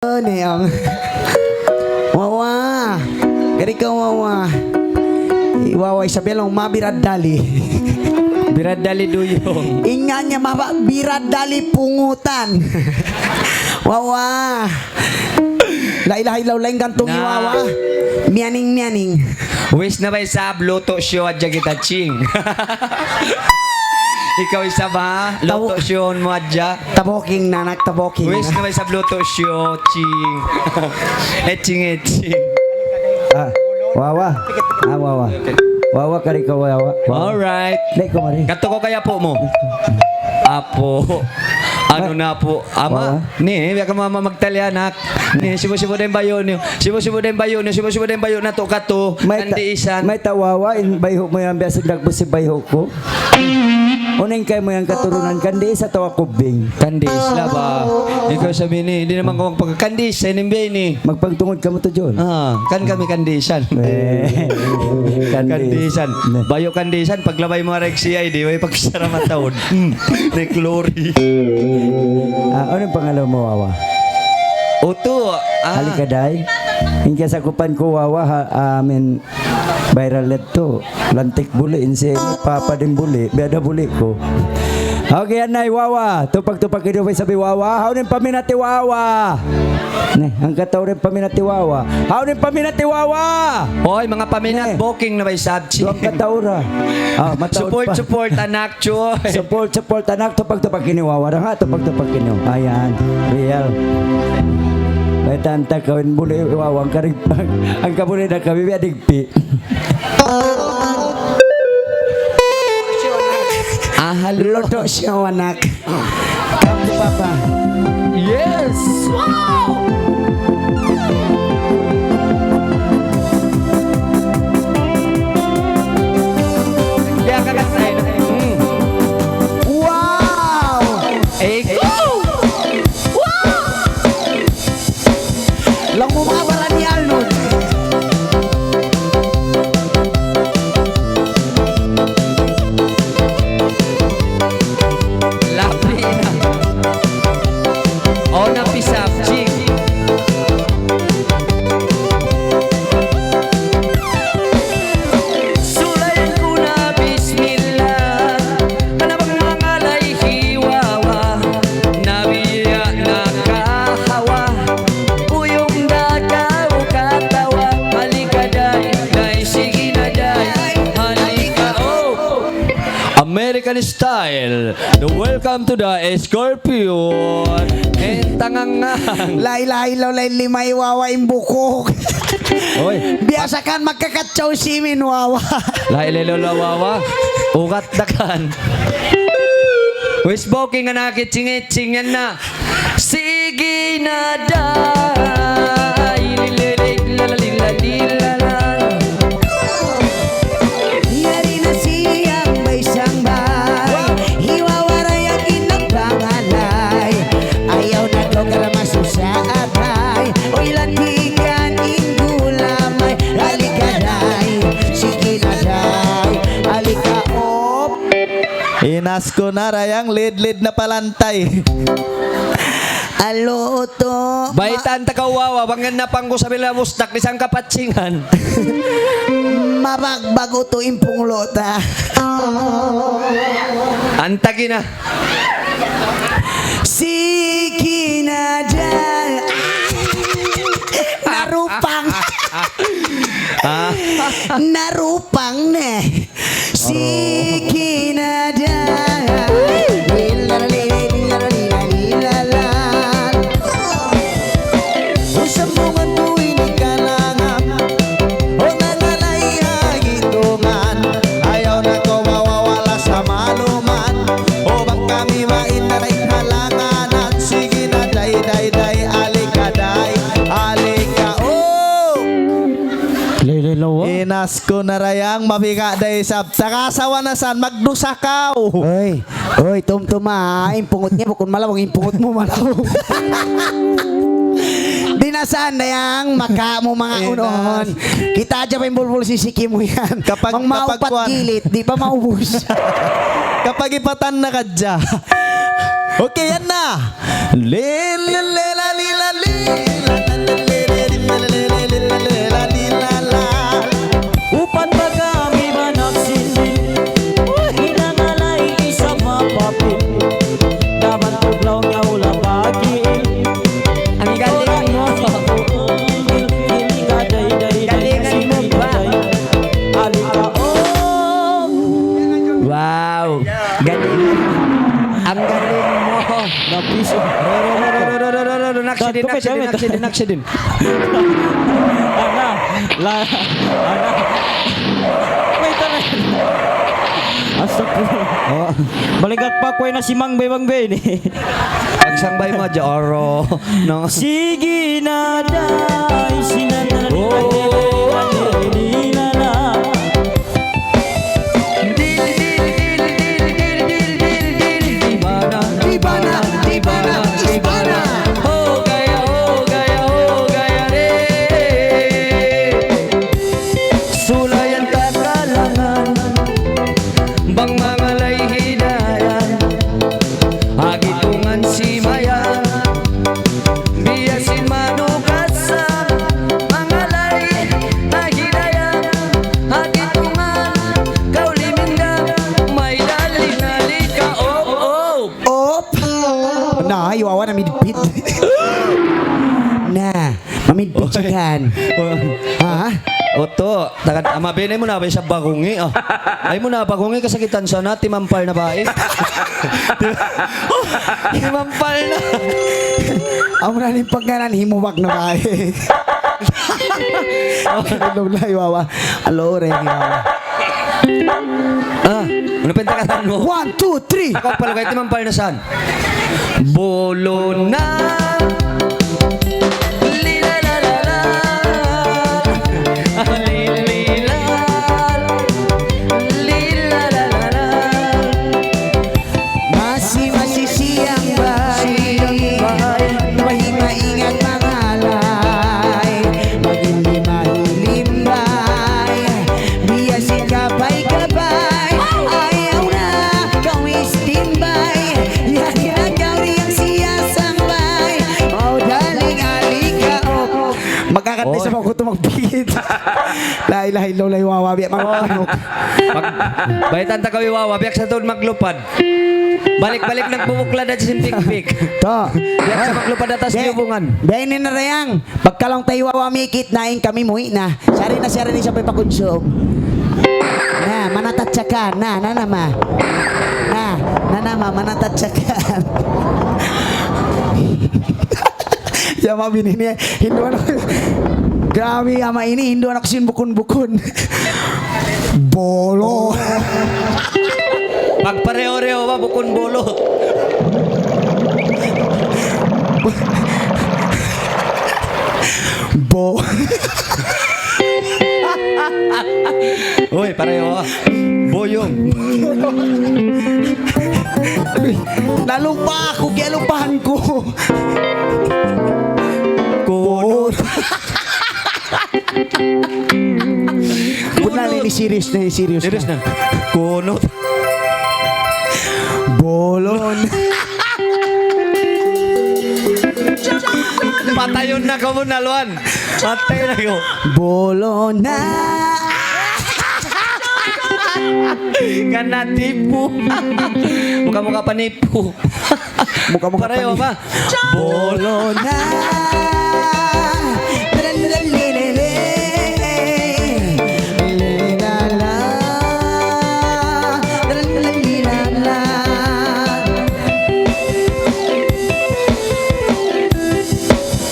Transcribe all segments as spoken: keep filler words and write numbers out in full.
Niyang. Wawa. Kari ka, Wawa. Wawa, Isabel, ang mabiradali. Biradali duyung. Ingat niya, maba-, biradali pungutan. Wawa. La ilaha illallah, in gantung Na. Wawa. Miyaning, miyaning. Wish na ba isab luto siyo hadja kita, Ching? Ikaw isab, ha? Luto Tau- siyo mu hadja. Taboking na, nagtaboking. Wish na ba isab luto siyo, Ching? Etching, etching. Ah, Wawa. Ah, Wawa. Wawa, kari ka, Wawa. Wawa. Alright. Dek ko mari. Kato ko kaya po mo. Apo. Ano na po? Ama. Wawa. Ni, biya' ka mama magtalianak. Ni, sibu-sibu din bayo niyo. Sibu-sibu din bayo niyo. Sibu-sibu din bayo na to kato. Mayta', Kandiisan. Mayta' Wawa, in bayho' mu yan, biya' sin dagbus sin bayho' ku. Uning kay mu yan katurunan, Kandiis atawa Kubing? Kandiis la ba? Ikaw sabi ni, di' naman kaw magpagka-, Kandiis, sa inimbay ni. Magpagtungod ka mu to, John. Ah, kan kami Kandiisan. Eh. Kandiis. Kandiisan. Ne. Bayo' Kandiisan, paglabay mu aray C I D, way pagsara mataud. Hmm. Ni Glory. Ah, anong pangalan mo, Wawa? Uto, ah. Halika, day. In kasakupan ku, Wawa, ha, I mean, viral na to. Lantik buli', in siya ini, papa din buli', biya' da buli' ku. Okay, yan na, Wawa. Tupag-tupag kini, way sabi, Wawa. Hawnu in paminat hi Wawa? Ne, hangka tau in paminat hi Wawa. Hawnu in paminat hi Wawa? Hoy, manga paminat, Ne. Booking na ba isab, Ching? Duwang ka tau ra. Ah, mataud Support, pa. Support, anak, Choy. Support, support, anak. Tupag-tupag kini, Wawa. Dang ha, tupag-tupag kini. Ayan, real. Baytaan ta kaw in buli', Wawa, hangka rin, hangka buli' na kami, biya' digpi'. Ah, hello. Luto siya, anak. Come to Papa. Yes! Wow! Kaya ka kasi, mm. Wow! Ikaw! Wow! Laung mu manga baran ni Arnold. Labi na. O, napisap, Ching. Sulayan ku na bismillah. Kana bang mangalay hi Wawa, na biya' nakahawa. Buyung da kaw katawa, halika day, day, sige na day, halika, oh. American style, the welcome to the Scorpion. Eh, tangangang. Laylay, laylay, lima hi Wawa in bukuk. Oy. Biya' sa kan magkakatsaw simin, Wawa. Laylay, laylay, Wawa. Ugat da kan. Wis booking na nakitsingitsing yan na. Sige na day, lilili, lalali, lalilala. Yari na siyang bay-sangbay, hiwawaray ang inagpangalay. Ayaw na daw karamaso sa atay, uy, lantikan in gulamay. Halika day, sige na day, halika, op. Inas ku na dayang lidlid na palantay. Aluto. Baytaan ta kaw, Wawa, bang yan na pangku sa bila bustak, di' sangka patsingan. Mabagbag uto in punglo ta. Antagi na. Sige na dyan. Narupang. Ah. Narupang ne. Sige na dyan. Kung sambungan ku ini kalangan, o nangalay ha gitungan, ayaw na kaw mawawala sa maluman. O bang kami maindaray halanganan, sige na day, day, day, alika day, alika, oh! Lay, lay, lawa. Inas ku na dayang mabiga' da isab. Saka asawa na san, magdusa kaw. Oy, oy, tumtuma, in pungut niya, bukun malawang, in pungut mu malawang. Di' na san dayang maka mu manga Inas. Unuhun. Kita' hadja pa in bulbul sisiki mu yan. Kapag, mang kapag maupat kuwan. Gilit, di' pa maubus. Kapag ipatan na kadya. Okay, yan na. Lin, lin, lin, la, lin, la, lin. Upat pa kami banak sindin, hinangalay isab mapapin, daban tublaw niya ula pakiin. Ang galing mo. Galingan mo ba? Alika, oh. Wow. Galing. Ang galing mo. Napiso. Naksidin, naksidin, naksidin, naksidin. Ana, la, ana. Wait, ana. Astagfirullah. Oh. Baligat pa, kuy na si Mang Bay, Mang Bay ni. Pagsangbay mu, Jaro. No. Sige na, day, sinanali ka, oh, di na na. Di ba na, di ba na, di ba na, di ba na? Oh, gaya, oh, gaya, oh, gaya, re. Sulayan ta kalangan, bang mangalay hidayat, ha gitungan simayan, biya' sin manukasa, mangalay ta hidayat, ha gitungan kaw liminda, may daling nalika, oh, oh. Op! Na, hiwawa na midpit. Na, mamidpit ka kan. Ha? Oto, tagad, ama, bene mu na ba sa bagungi, ah? Ay mu na bagungi, kasakitan sa na, timampal na ba, eh? Timampal na. Amu na in pagngānan, himuwak na ba, eh? Hello, na, hiwawa. Hello, re, hiwawa. Ah, unu pa in tagatan mu? One, two, three. Aku pa lugay, timampal na saan? Bolo na. Li la la la la. Li li la. Li la la la la. Masi-masi siyang bay, mahi-maingat mangalay, magin di mahilimbay, biya' sin kabay-kabay, ayaw na kaw istinbay, yari na kaw diyang siya sangbay, mau daling alika, oh. Magkakat di sa mga kuto magpigit. La ilaha illallah, hiwawa, biya' mga manuk. Pag, baytan ta kaw hiwawa, biya' sa tuud maglupad. Balik-balik nagbubuklad at sin pikpik. To. Biya' sa maglupad atas liyubungan. Biya' ini na rayang. Pagkalaung ta hiwawa mikit na in kami muwi' na. Sari na, sari na siya pa pakunsum. Na, manatatsakan. Na, na, na, ma. Na, na, na, ma, manatatsakan. Ya, ma, bini niya. Hinduan aku. Grabe, ama ini, hinduan aku sin bukun-bukun. Bolo. Pagpareho-reho ba, bukun bolo. Bo. Uy, pareho. Boyong. Nalupa aku, kiyalupahan ku. Kunot. Bunnal ini, serious na, serious na. Serious na. Kunot. Bolon. Patayun na kamu, naluan. Patay na kamu. Bolon na. Kana tipu. Mukha-mukha panipu. Mukha-mukha panipu. Pareho ba? Bolon na.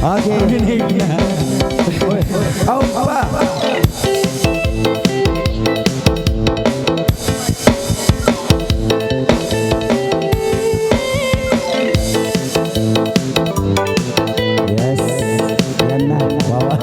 Okay. Aw, aba. Yes. Yan na. Wawa.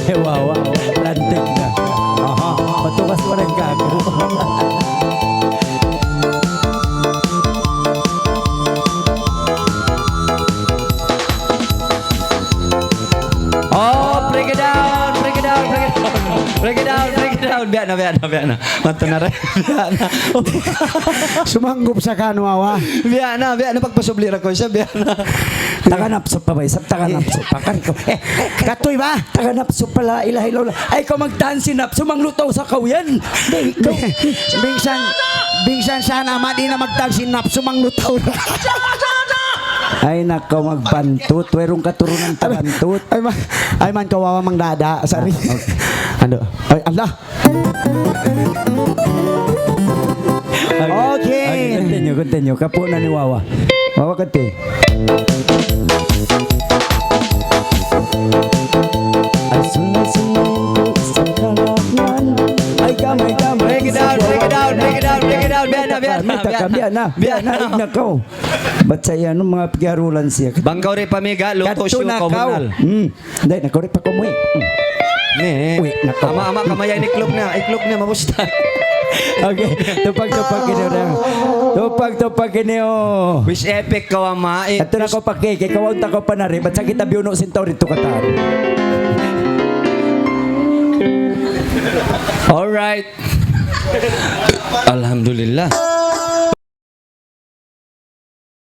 Eh, wawa. Lantik na. Aha. Matugas pa rin ka. Oh, break it down, break it down, break it down. Break it down, break it down. Biya' na, biya' na, biya' na. Mata na rin. Biya' na. Sumanggup sa kan, Wawa. Biya' na, biya' na. Pagpasubli ra ku siya, biya' na. Taga napsu pa ba? Isab taga napsu pa. Kari ko. Eh, eh, kari ko. Katoy ba? Taga napsu pa, la ilaha illallah. Ay, kaw magtansin napsu, manglutaw sa kaw yan. Di, di. Bingsan, bingsan sana, ma, di' na magtansin napsu, manglutaw na. Ay, nakaw, magbantut. Wayruun katurunan tabantut. Ay, ma-, ay, man kawawa mang dada. Sorry. Ah, okay. Ano? Ay, Allah. Okay. Okay, continue, continue. Kapu' na ni Wawa. Wawa, kati. Ay, sunay, sunay, sa kalaman. Ay, kamay, kamay. Break it down, break it down, break it down, break it down. Biya' na, biya' na, biya' na. Biya' na, biya' na. Biya' na, nakaw. Bat sa iya, ano, manga pigarulan siya. Bang kaw di' pamiga', luto siya, kaw manal. Hmm. Dahil nakaw di' pa kumuwi. Hmm. Ne. Uwi, nakaw. Ama, ama, kamaya, iklog na, iklog na, mamusta? Okay, tupag, tupag ini, oh. Tupag, tupag ini, oh. Wish epic kaw, ama. Eh, ito na wish ko pa, kay, kay kaw ang takaw pa na rin. Bat sa kita biyuno sintaw dito katan. Alright. Alhamdulillah.